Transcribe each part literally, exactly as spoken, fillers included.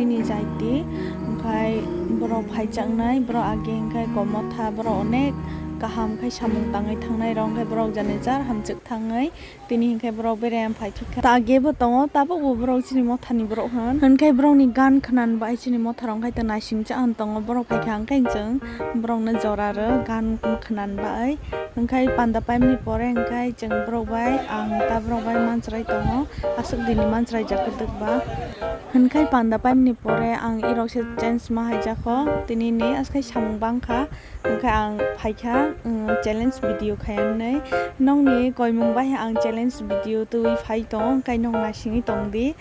Nini jaiti, hwnkhe borok phaijaknai, borok age hwnkhe Komotha, borok onek kaham khai samung tangwi thangnai rok, hwnkhe borok jani jar hamjwk thangwi tini hwnkhe borok bereng phai thwikha. Ta age bo tongo, tabukbo borok chini mothani borok hwn. Hwnkhe borokni gan khwnani bai chini motha rok hwnkhe ta naisingcha ang tongo, borok phaikha hwnkhe chwng borokno jora rw gan khwnani bai. Hwnkhe panda paimani pore hwnkhe chwng borok bai, ang ta borok bai manchwrai tongo, aswk dini manchwrai jak kwdwk ba. Hwnkhe panda paimani pore ang irok se change ma haijakho, tini ni aswk samung bangkha, hwnkhe ang phaikha, um, challenge video khaiya hwnwi. Nokni koimung bai ang challenge video twi phai tongo, hwnkhe nok naisingwi tongdi.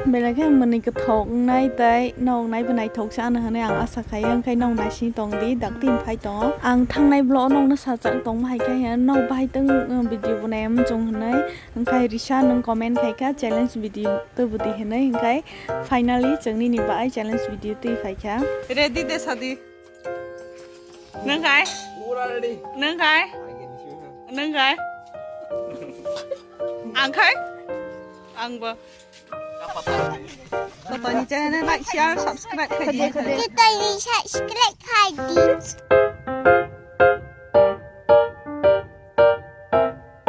Belai khe mwnwi kwthok wngnai tei nok naibo naithok se ano hwnwi ang asa khaio, hwnkhe nok naising tong di, dakti phai tongo. Ang thangnai vlog o nokno sajak tongma hai khe, nok bahai tong, uh, video bo nai muchung hwnwi, hwnkhe risa nwng comment khai kha challenge video tubudi hwnwi, hwnkhe finally chwng nini bai challenge video twi phai kha. Ready de sadi. Nwng khai? Pura ready. Nwng khai? Nwng khai? Ang khai? Ang bo. Kotoni channel like, share, subscribe khai di. Kotoni subscribe khai di.